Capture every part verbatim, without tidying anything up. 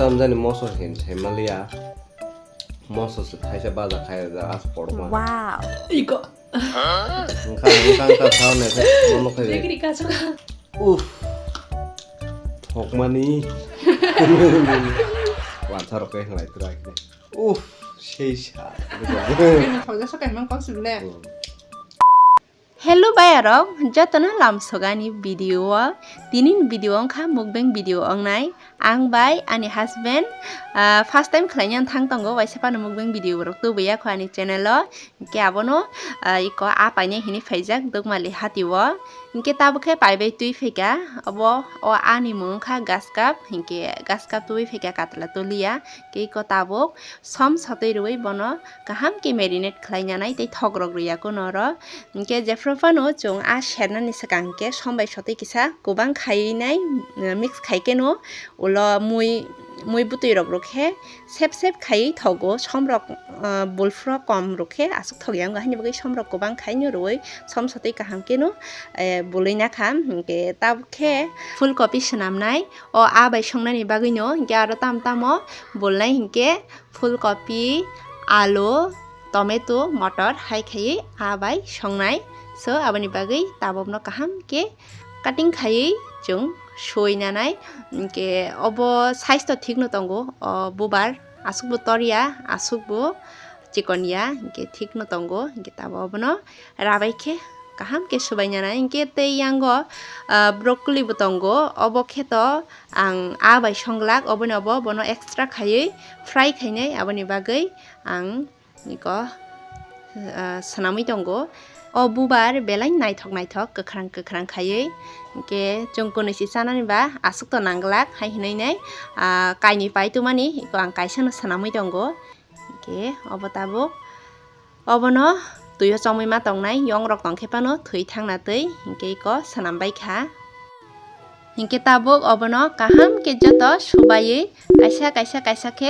Tamjani moso hin thai maliya. Moso se thaisa baja khai ja as porma. Wow. Iko. Engkha engkha engkha sao ne se mono khai. Jekri kaso ka. Uff. Thokmani. Wansa rok khe hlai tra khe. Uff, sei sa. Thokja so kaimang kok sibile. Hmm. Hello bayarok, jotono lamsogani video o. Tini video wngkha mukbang video wngnai. Ang bai ani husband, ah, first time khlaina thang tongo, waisa phano mukbang video rok tubuya kho ani channel o. Hingke abono, ah, iko a paine hini phaijak Dukmali hati o. Hingke tabuk khe paibai twi phaika, obo o ani mung wngkha gaskap, hingke gaskap twi phaika katla toliya. Hingke iko tabuk som sotwi rwui bono kaham khe marinate khlai nanai tei thok rok rwya kuno oro. Hingke jephru phano chwng a sernani swkang khe som bai sotwi kisa kubang khaiwi nai, mix khai khe no ulo mui, mui bwtwi rok rw khe sep sep khaiwi thogo, som rok, ah, bulphrok kom rw khe aswk thok ya wngkha, haini bagwi som rok kubang khai no rwui som sotwi kaham khe no, eh, bului nakha. Hingke tabuk khe phul kopi swnamnai o a bai songnani bagwi no, hingke aro tam tamo bulnai hingke phul kopi, alu, tomato, motor hai khaiwi a bai songnai. So, aboni bagwi tabukno kaham khe cutting khaiwi chwng sui nanai. Hingke obo size to thik no tongo, o bubar aswk bo tor ya, aswk bo chikon ya, hingke thik no tongo. Hingke tabuk obono rabai khe kaham khe subai nanai. Hingke tei yango, ah, broccoli bo tongo, obo khe to ang a bai songlak, obono bo bono extra khaiwi fry khainai, aboni bagwi ang iko, ah, swnamwi tongo. O bubar belai naithok naithok kwkhwrang kwkhwrang khaiwi, hingke chwng kwnwi se chanani ba aswk to nangglak hai hinwi nai, ah, kainwi pai tongmani iko ang kaisa no swnamwi tongo. Hingke obo tabuk obono twi o chomwi ma tongnai, yong rok tong khe phano thwi thangna twi, hingke iko swnam bai kha. Hingke tabuk obono kaham khe joto subaiwi kaisa kaisa kaisa khe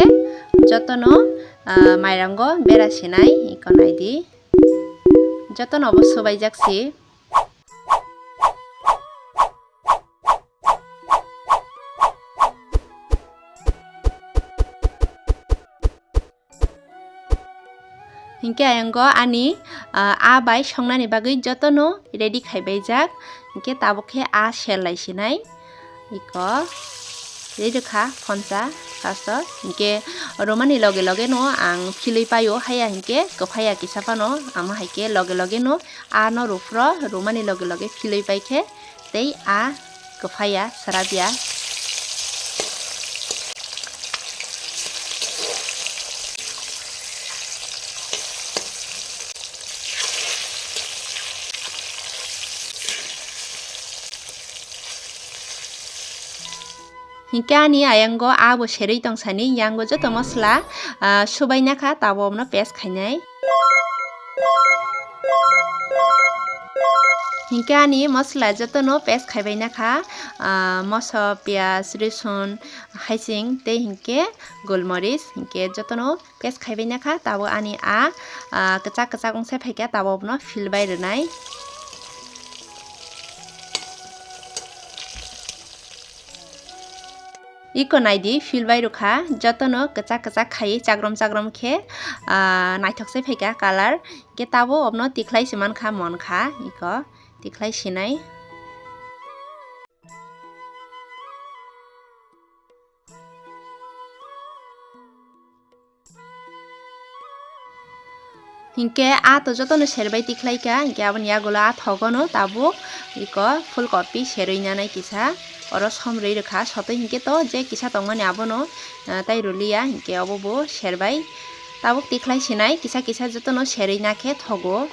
jotono, ah, mairango bera sinai, iko naidi. Jotono obo subaijak si. Hingke ayang go ani, ah, a bai songnani bagwi jotono ready khaibaijak. Hingke tabuk khe a sel lai sinai. Iko ready kha phonsa first o. Hingke romani loge loge no ang philwi paio, haya hingke kwphaiya kisa phano, amo hai khe loge loge no a no ruphro romani loge loge philwi pai khe tei a kwphaiya, swrapya. Hingke ani ayango abo serwi tongsani, yango joto mosla, ah, subai nakha, tabok no paste khainai. Hingke ani mosla jotono paste khaibai nakha, ah, moso, piyaj, risun, haising, tei hingke golmoris, hingke jotono paste khaibai nakha, tabok ani a, ah, kwchak kwchak wngse phaikha, tabok no philbai rwnai. Iko naidi, philbai rwkha, jotono kwchak kwchak khaiwi chakrom chakrom khe, ah, naithok se phaikha colour, hingke tabok obono tikhlai se mankha, monkha, iko tikhlai sinai. Hingke a to jotono serbai tikhlai kha, hingke aboni yagulo a thogono tabuk iko phulkopi serwi nanai kisa, oro som rwi rwkha, sotwi hingke to je kisa tongmani abono, ah, tai ruliya, hingke obo bo serbai tabuk tikhlai sinai, kisa kisa jotono serwi nakhe thogo,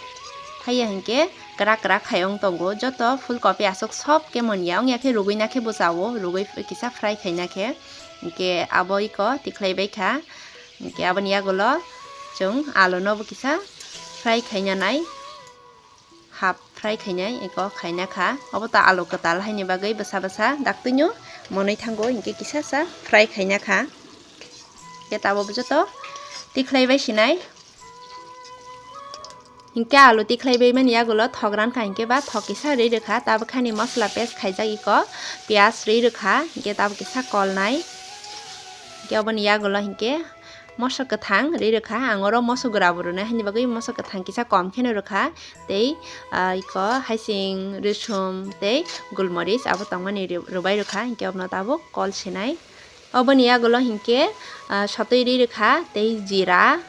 haiya hingke kwrak kwrak khai wng tongo, joto phulkopi aswk sob khe manya wngya khe rugwi nakhe bwchao, rugwi kisa fry khaina khe, hingke abo iko tikhlai bai kha. Hingke aboni yagulo chwng alu no bo kisa fry khaina nai, half fry khainai iko khaina kha. Obo to alu kwtal haini bagwi bwsa bwsa daktwino monwi thango, hingke kisa sa fry khaina kha. Hingke tabok joto tikhlai bai sinai. Hingke alu tikhlai bai mani yagulo thok rankha, hingke ba thok kisa rwi rwkha, tabok hani mosla paste khaijak iko, piyaj rwi rwkha, hingke tabok kisa kolnai. Hinkhe oboni yagulo hinkhe moso kwthang rwi rwkha, ang oro moso gwrabo rwnai haini bagwi moso kwthang kisa kom kheno rwkha, tei, ah, iko haising, rwsum tei gulmoris abo tongmani rw-, rwbai rwkha, hinkhe obono tabuk kol sinai. Oboni yagulo hinkhe, ah, sotwi rwi rwkha tei jira,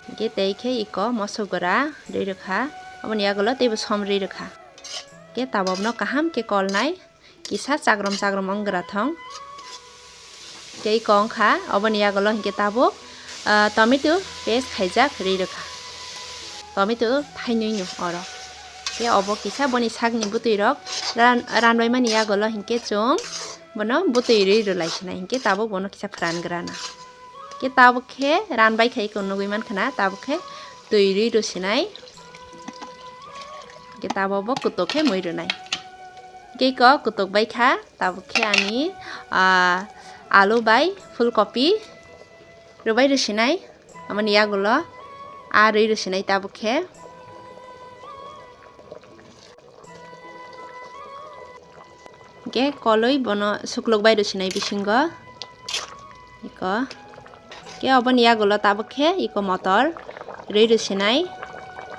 hinkhe tei khe iko moso gwra rwi rwkha, oboni yagulo teibo som rwi rwkha. Hinkhe tabukno kaham khe kolnai. Kisa chakrom chakrom wng gra thong. Tei kong kha, oboni yagulo hinkhe tabuk, ah, tomato paste khaijak rwi rwkha. Tomato thainwi no oro. Tei obo kisa boni sakni bwtwi rok ran-, ranbai mani yagulo hinkhe chwng bono bwtwi rwi rwlai sinai hinkhe tabuk bono kisa phran grana. Khe tabuk khe ranbai khai iko nugui mankha na, tabuk khe twi rwi rw sinai. Khe tabuk bo kutuk khe mui rwnai. Khe iko kutuk bai kha, tabuk khe ani, ah, alu bai phulkopi rwbai rw sinai. Amoni yagulo a rwi rw sinai tabuk khe. Hinkhe kolwi bono sukluk bai rw sinai bisingo. Iko. Khe oboni yagulo tabuk khe iko motor rwi rw sinai.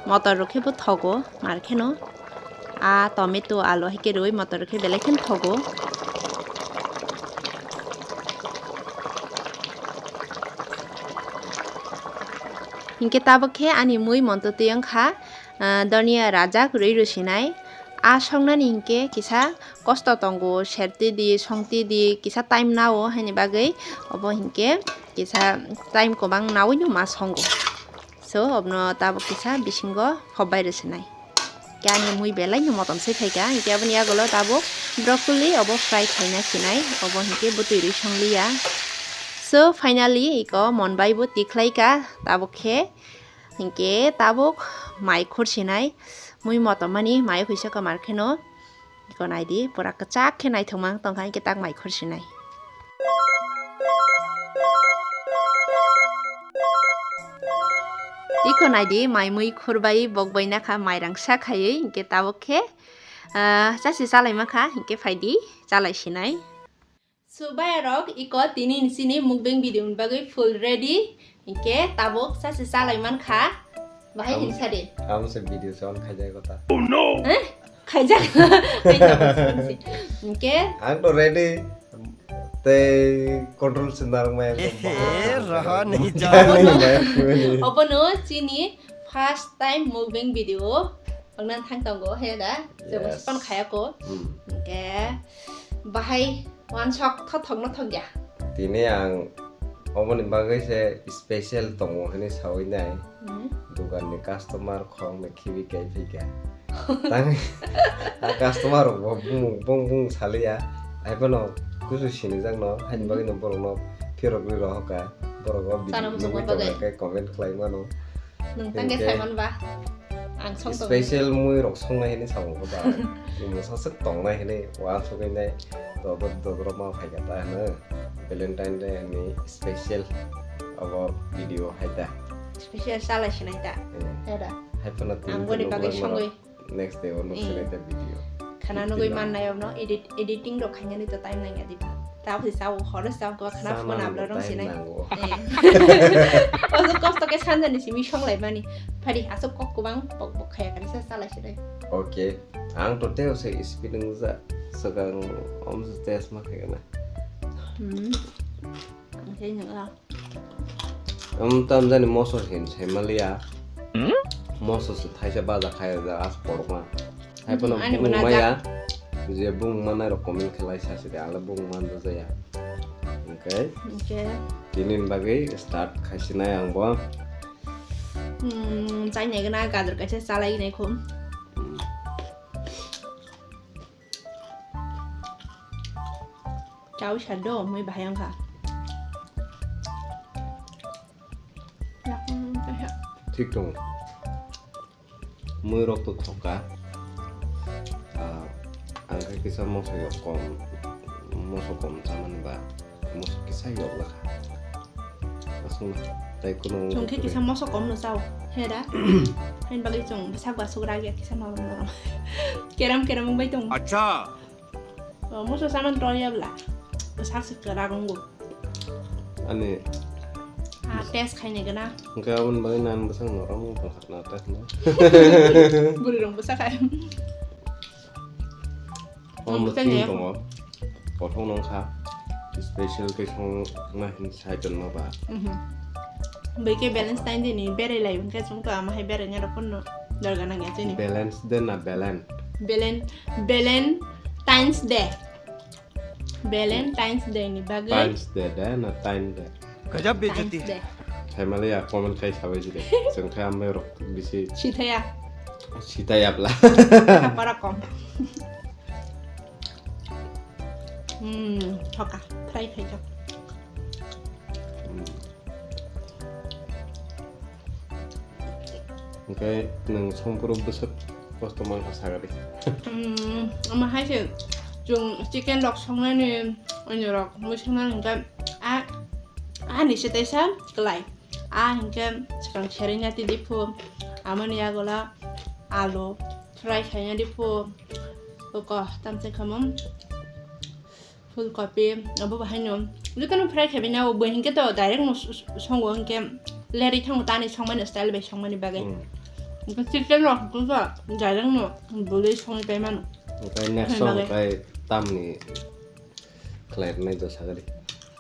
Motor rok khe bo thogo mar kheno. A tomato alu hai khe rwi motor rok khe belai kheno thogo. Hinkhe tabuk khe ani mui monto twi wngkha, ah, donia rajak rwi rw sinai. A songnani hinkhe kisa kosto tongo, sertwi di, songtwi di, kisa time nao haini bagwi obo hinkhe kisa time kwbang naui no ma songo. So, obono tabuk kisa bisingo hopbai rw sinai. Khe ani mui belai no motom se phaikha, hinkhe aboni yagulo tabuk broccoli obo fry khaina sinai, obo hinkhe bwtwi rwi songliya. So, finally, iko monbai bo tikhlaikha, tabuk khe, hinkhe tabuk mai khur sinai, mui motom mani mai khuisa kamar kheno. Iko naidi, pura kwchak khe naithokma wng tongkha, hinkhe tak mai khur sinai. Iko naidi, mai mui khurbai bokbai nakha, mairang sa khaiwi, hinkhe tabuk khe, ah, chasi chalaima kha, hinkhe phaidi, chalai sinai. So, bayarok, iko tini ni chini mukbang video ni bagwi full ready. Hinkhe tabuk sachi chalai mankha. Bahai Am-, hinsa de. Amo se video se on khaijak kota. Eh? Khaijak. Khaijak, hinsi. Hinkhe Ang to ready. Tei control se narwk maya. Ehe, roho nahi jao. Obono chini first time mukbang video. Wngna thang tongo, he da? Yes. Jebo span khaya ko. Hmm. Hinkhe bahai wansok thothok no thok ya. Tini ang omoni bagwi se special tongo hwnwi sawi nai. Hmm. Dugan ni customer khoroknwi khibi kai phika. Tang a customer rok bo bung bung bung saliya. Ai bono kusu sinijak no, haini bagwi no borok no phirok rwi rohor ka. Borok o video nugwi tongo khe comment khlai mano. Nwng tang khe hinkhe saiman ba? Ang song tong special mui rok songnai hinwi samung khe ba. Mungsa swk tongnai hinwi uansugwi nai dodor dodor ma phaikha ta hwno. Valentine day ni special abo video hai ta. Special chalai sinai ta. Hmm. Hai da. Hai phano tini ang boni bagwi songwi. Next day o nuk sinai ta video. Khana nugwi mannai obno edit, editing rok khainani to time nangya diba. Tabuk se sao, horo sao, ko khana phone upload rong sinai. Oso kosto ke sanjani simi songlai mani. Phari asok kok kubang pok pok khaya kani sa salai sinai. Okay. Ang to teo se speed nungja. Segang om se test ma khaya na. Hmm. Oke, nungla. Am tam jani moso hin sai maliya. Hmm? Moso se thaisa baja khai ja as porma. Hai phano ani bung maya. Je bung manai rok comment khlai sa se de, ale bung man jaya. Okay. Okay. Tini bagwi start khaisinai ang bo. Hmm, chai nai gana gajar kaisa chalai nai khum. Hmm. Chao sado, mui bahai wngkha. Thik tongo. Mui rok to thoka. Ah, ang khe kisa moso yok kom, moso kom chamani ba, moso kisa yok lakha. Aswk na, tai kuno chwng khe kisa moso kom no chao. He da? Hain bagwi chwng bwsak ba sugra ya kisa norom norom. Keram keram wng bai tongo. Acha. O, moso saman tol ya bla. Bwsak se kwrak wngo. Ani Ah, test khaini gana. Hwnkhe aboni bagwi nang bwsang norok wng tongkha na test no. Bwrwi rok bwsa khai. Omo Omo tei chini ne. Tongo. Kothok nong kha. Special khe songna hin sai tonma ba. Mhm. Bai khe Valentine day ni berai lai hwnkhe chwng to ama hai berai nya rok no dorga nang ya chini. Balance de na balance. Valen-, Valentine's Day. Valentine's Day ni bagwi. Times de de na time de. Gajab bejati. Times Day. Family ya comment khai sabai jide. Chwng khai amai rok bisi Sithaya. Sithaya bla. Para kom. Hmm, thoka. Fry khai jok. Hmm. Hwnkhe nwng songphuru bwswk kosto mankha sagadi. Hmm, omo hai se chwng chicken rok songnani, onyo rok mui songnani hwnkhe a, ani se teisa kwlai. A hwnkhe swkang serina tidi phu, amoni yagola alu fry khaina di phu, oko tamse khamung. Full copy, abo bahaino jotono fry khaibina, bo hinkhe to direct no s-, s-, songo hinkhe lerwi thango tani songmani style bai songmani bagwi. Hmm. Hinkhe chicken rok hinkhe to direct no bwlwi songwi pai mano. Okai next Hai song bagwi. Okai tamni khlai rwnai do sagadi.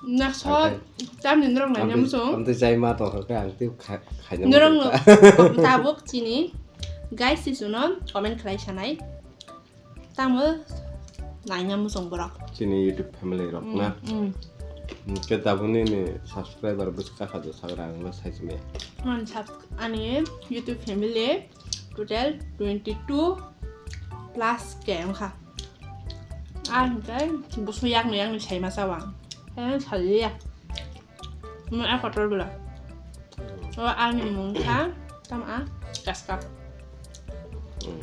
Next Okai. Hot tamni norok naina Amtwi, muchung. Amtwi jai ma tongkha khe ang twi kha-, khaina Norok muchung no ta. Tabuk chini guys si suno comment khlai sanai. Tamo naina muchung borok. Chini YouTube family rok Mm, na. Mm. Ke tabuni ni subscriber bwswk kha do sagra ang na sai chini. Ani subs-, ani YouTube family total twenty two plus ke wngkha. Ah, hwnkhe busu yakno yakno sai ma chawang. Eh, saliya. Mo a kotor bwla. O ani mung kha, tam a, kaskap. Hmm.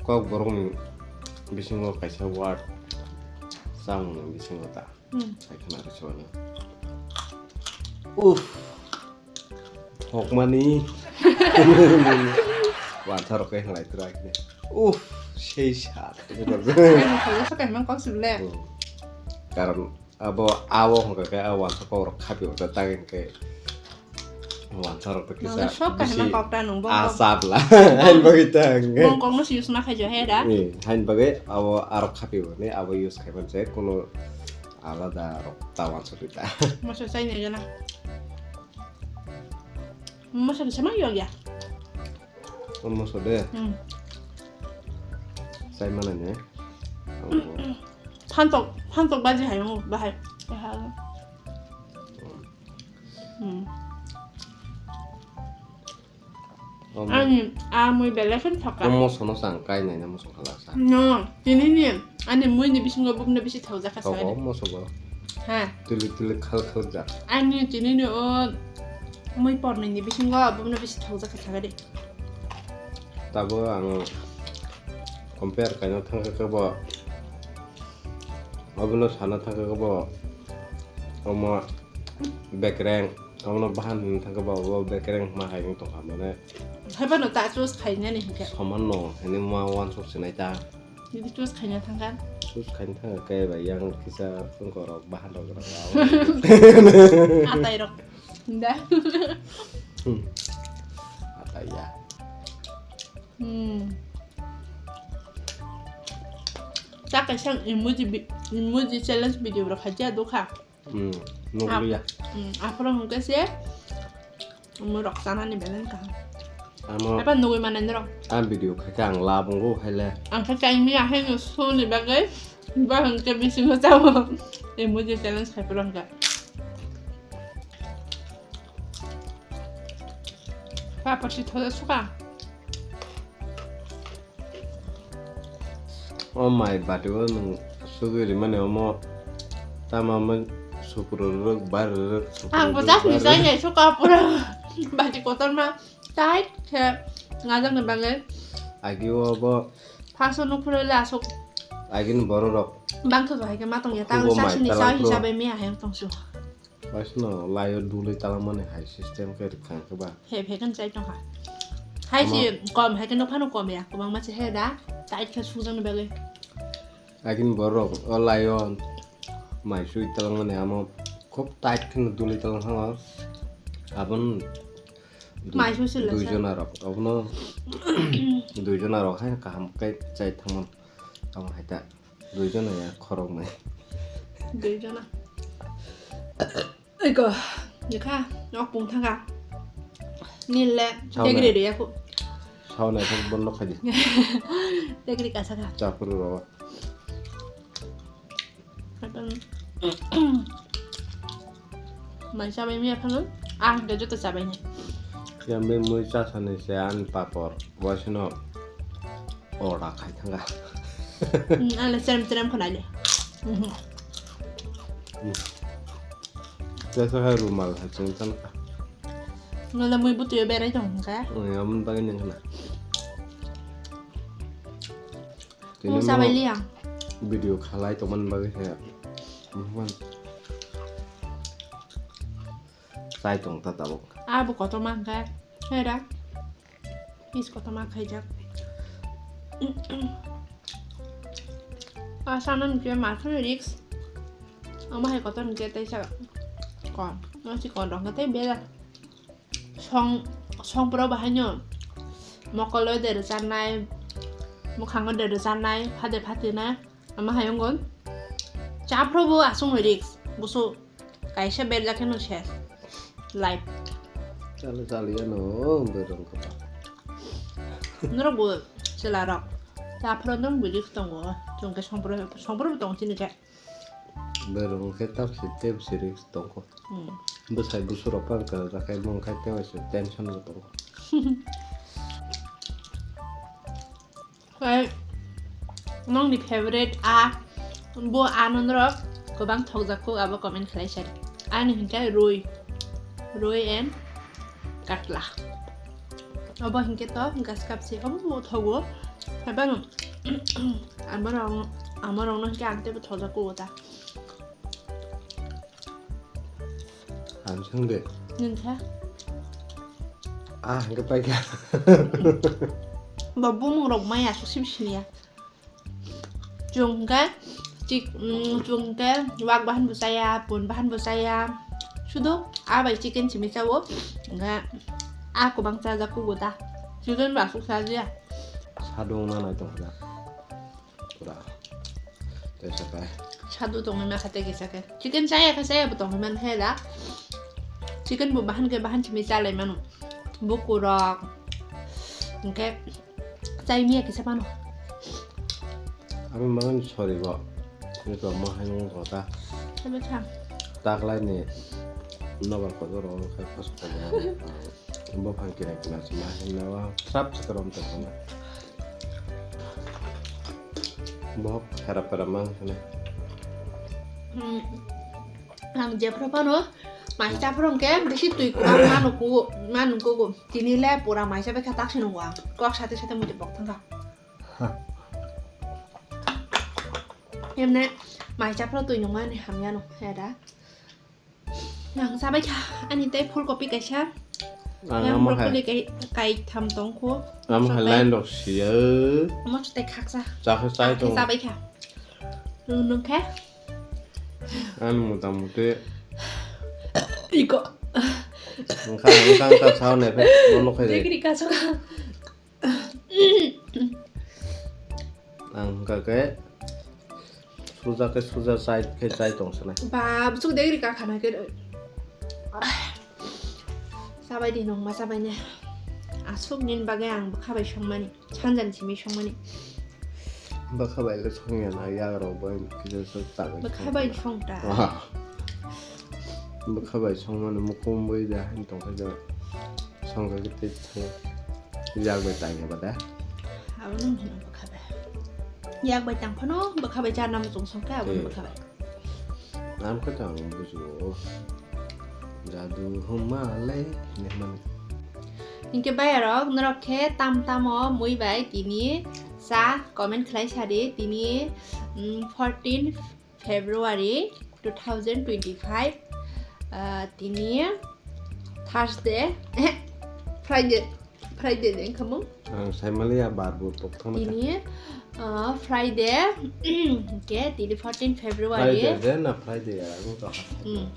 Kokborokni bisingo kaisa word, chamungni bisingo ta. Hmm. Sai khna rw sibani. Uff. Hokmani. Wansa rok khe hlai tra khe. Uff, sei sa. Ani kholo sa kaimang kok sibole. Hmm. Karon abo awo hwnkha khe a wansa kok rok khapi hwnkha tang khe wansa rok to kisa sok kaimang kok ta nung bo. Asabla. Hain bagwi tang. Bong kok no si use ma khai jo he da. Ni, hain bagwi abo arok khapi hwnkha ni abo use khai man se kono alada rok ta wansa rita. Masa sai ne gana. Masa bisa mang yo ya. Moso de. Hmm. Sai mana ne? Phantok, phantok baji hai mo bahai. Bahai. Hmm. Omo. Ani a mui belai khe thoka. Omo sono sang kai nai na muso khala sa. No, tini ni ani mui ni bisingo bubna bisi thokjak kha sa. Omo sobo. Ha. Tili tili khal khal jak. Ani tini ni o mui pornoi ni bisingo bubna bisi thokjak kha sa de. Tabo ang compare kaina thangkha khe bo. Obono sana thangkha khe bo. Omo bekreng. Obono bahan hwnwi thangkhe ba bo bekereng hwnma hai wng tongkha, mane. Haibano ta choose khainani hinkhe. Somanno hwnwi ma uansuk sinai ta. Nini choose khaina thangkha. Choose khaina thangkha khe bai yang kisa wngkorok bahan rok rok. Atai rok. Da. Hmm. Atai ya. Hmm. Ta kaisa emoji bi-, emoji challenge video rok khaja dokha. Hmm, nukliya. Hmm, aphuru hwnkhe se, omo rok chanani belai kaham. Amo apa nugwi manai norok? A video khaikhe ang labungo haile. Ang khe chaimia haino soni bagwi, ba hwnkhe bisingo chao. Emoji challenge khai phuru hwnkhe. Papor si thoda suka. O mai bati o nwng sugwi rimani omo tamo omo supru rwrwk bar rwrwk supru Ang rwrwk bwchak bar ni rwrwk. Chai nai suka pura bati kotorma tight khe ngajak ni bagwi. Agi o bo Phaso nuk phuru le aswk. Agi ni borok rok. Bangtho hai khe ma tong ya. Kubo tang mai sasini talang sa phuru. Hisabe miya hai tong su. Waisno laio dulwi talangmani hai system khe rwkha khe ba. He, he khe chai tongkha. Hai si kom, hai khe nokphano kom ya. Kwbangma se he da. Tight khe sujak ni bagwi. Akin borok o lion mai sui talangmani amo khub tight kheno duli talang thango. Abon du-, Mai sui sui lasa. Dui jona rok. Abono dui jona rok hai kaham khe chai thangmani. Tamo hai ta dui jona ya khorok nai. Dui jona. Ego, yekha, nok pung thanga. Nil le, Sauna. Degri riya khu. Sauna thang bondo khaidi. Degri kasa kha. Chapuru ro. Mai chabai miya phano, ang de joto chabai ni. Yang be mui cha sani se an papor, wasino ora khai thanga. Hmm, ang le cherem cherem khonai le. Mhm. Tesa hai rumal hai chwng tang. Ngala mui butuyo berai tong hwnkha. Oi, amon bagwi nang khna. Tini mo sabai liya. Video khalai tongmani bagwi khe. Chai tong ta tabuk. Abo kotorma hwnkha. Hera. Pis kotorma khaijak. Asana hwnkhe mathani risk. Omo hai kotor hwnkhe teisa kon. Omo si kon rok hwnkhe tei bera. Song, songpro bahaino mokolo de rwcharnai, mwkhango de rwcharnai, phade phatina. Omo hai wngkon. Chaphro bo aswk no risk. Busu. Kaisa berjak khe no ses. Life. Chalo, chalo, yano, berong kapa. Norok bo chwla rok. Chaphro nung bwrwi tongo. Chwng khe songphro, songphro bo tong chini khe. Berong khe tap si, tep si risk tongkho. Hmm. Bwsai busu rok pang ka, rakai mung khai tep si tension bo tongkho. Hai, nongni favorite a, bo a no norok kwbang thokjak kuk, abo comment khlai sadi. Ani hinkhe rui, rui and katla. Obo hinkhe to gas kap se, obo bo thogo. Haibano, aborok, amorok no hinkhe ang teibo thokjak kuk ta. Ang swng de. Nini kha? Ah, hwnkhe paikha. Bo bumung rok maya aswk sim siniya. Chwng hwnkhe chik-, mm, chwng hwnkhe wak bahan bo chaya, pun bahan bo chaya. Sudo a bai chicken simi chao. Hwnkhe a kwbang chajak kugo ta. Chicken bo aswk chajiya. Sado wngna nai tongkha. Pura. Tei sakai. Sadu tongwi ma kha tei kisa khe. Chicken chaya khe chaya bo tongwi man khe da. Chicken bo bahan khe bahan simi chalai mano. Bukurok. Hwnkhe chai miya kisa mano. Abo mangan sorry bo. Ni to mo hai nung kota. Sabe kha. Taklai ni nobar ko ro khai khos ko. Buphang kina kina se ma hinna wa srap se karom tong hana. Bohok hera pera mang hana. Hmm. Ang jephru phano mai chaphru hwnkhe bisi twi kwbang manu ku, manu kugo. Tini le pura mai chabai kha tak se nungo ang. Kok sate sate muitu pok thangkha. Ha. Emne mai chaphru twi nungmani hamya no hera. Ang sabai kha, ani tei phulkopi kaisa. Ang yang amo hai. Broccoli kai, kai tham tong kho. Amo hai line rok siya. Amo tei khaksa. Chakhe chai tong. Sabai kha. Nung khe? Ang mota moti. Iko. Engkha, engkha, engkha, sao ne phe, bono khai de. Degri kaso kha. Ang hwnkha khe suja khe suja chai khe chai tong sanai. Ba, bwswk degri ka khana khe. Sabai di nong ma sabai ne. Aswk nin bagwi ang bwkha bai songmani. Sanjani simi songmani. Bwkha bai le songya na, yagrok bai kisa swk tangwi songya. Bwkha bai song ta. Ah. Bwkha bai songmani mukhung bai da hain tongkha da. Songkha khe tei thang. Yak bai tangya ba da. Abo nung hino bwkha bai. Yak bai tang phano bwkha bai charna muchung songkha abo. Tei. Bwkha bai. Ang khe to ang bujigo. Jadu huma le hinwi mani. Hinkhe bayarok, norok khe tam tamo mui bai tini cha comment khlai sadi. Tini, mm, fourteen February two thousand twenty-five, ah, tini Thursday, Friday, Friday de wngkha mung. Ang saimaliya bar bo tok thangma kha. Tini Ah, Friday, hwnkhe tini fourteen February. Friday de na Friday ya, ang to ha. Hmm.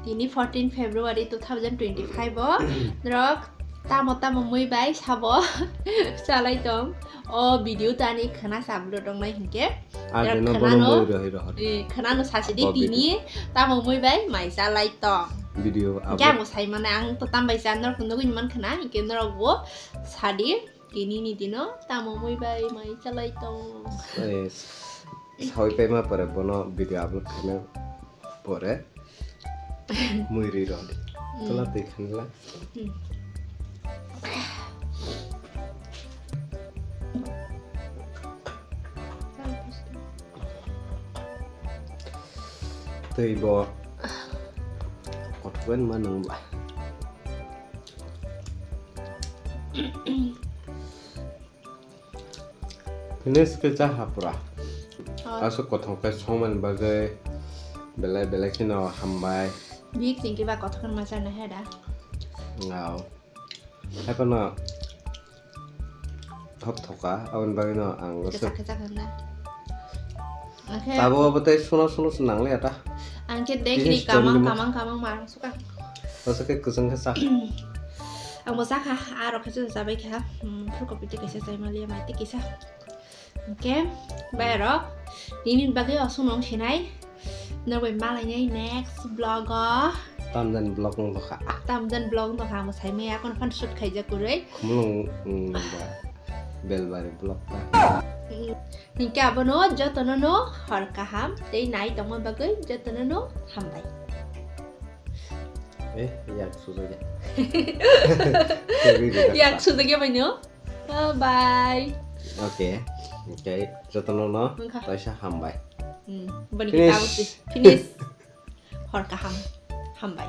Tini fourteen February two thousand twenty-five o norok tamo tamo mui bai sabo chalai tong. O video tani khana sablo tongnai hwnkhe. Ah, norok deno khwnano, bono mui rohi rohori. Eh, khwnano sasi di. Bo tini video. Tamo mui bai mai chalai tong. Video. Hwnkhe abo. Ang bo sai mane ang to tam bai cha norok nugwi man khana hwnkhe norok bo sadi. Tini ni dino tamo mui bai mai chalai tong. Eh, sawi paima pore bono video upload khaina pore mui ri rw di. Mm. Tola twi khanla. Mm. Tei bo kothok ma nung ba. Finish khe cha ha pura. Oh. Aswk kothok khe songmani bagwi belai belai kheno hambai. Bik chingki ba kothok ma chana he da. Ngao. Haiphano thok thoka, aboni bagwino ang kisa kisa khanna. Oke. Tabuk abo tei suno suno se nang liya ta. Ang khe dekri. Business kamang, choli mo. Kamang, kamang marang suka. Basa khe kwchwng khe sa. Ang bo sakha, aro khe chabai kha. Hmm, full copy tei kaisa chai maliya, mai tei kaisa. Oke, bai aro. Tini bagwi osu nong sinai. Norbai malainai next vlog o. Tamdan vlog wng tokha. Tamdan vlog wng tokha, ang bo sai maya, kono phano shoot khaijak kwrwi. Khumulwng, mm, ba, Belbari vlog ta. Mm, hinkhe abono jotono no hor kaham tei nai tongma bagwi jotono no hambai. Eh, yak sujak ya. Yak sujak ya bai no. Bye bye. Okay, okay. Jotono no wngkha. Kaisa hambai. Hmm, boni. Finish. Kita finish. Hor kaham. Hambai.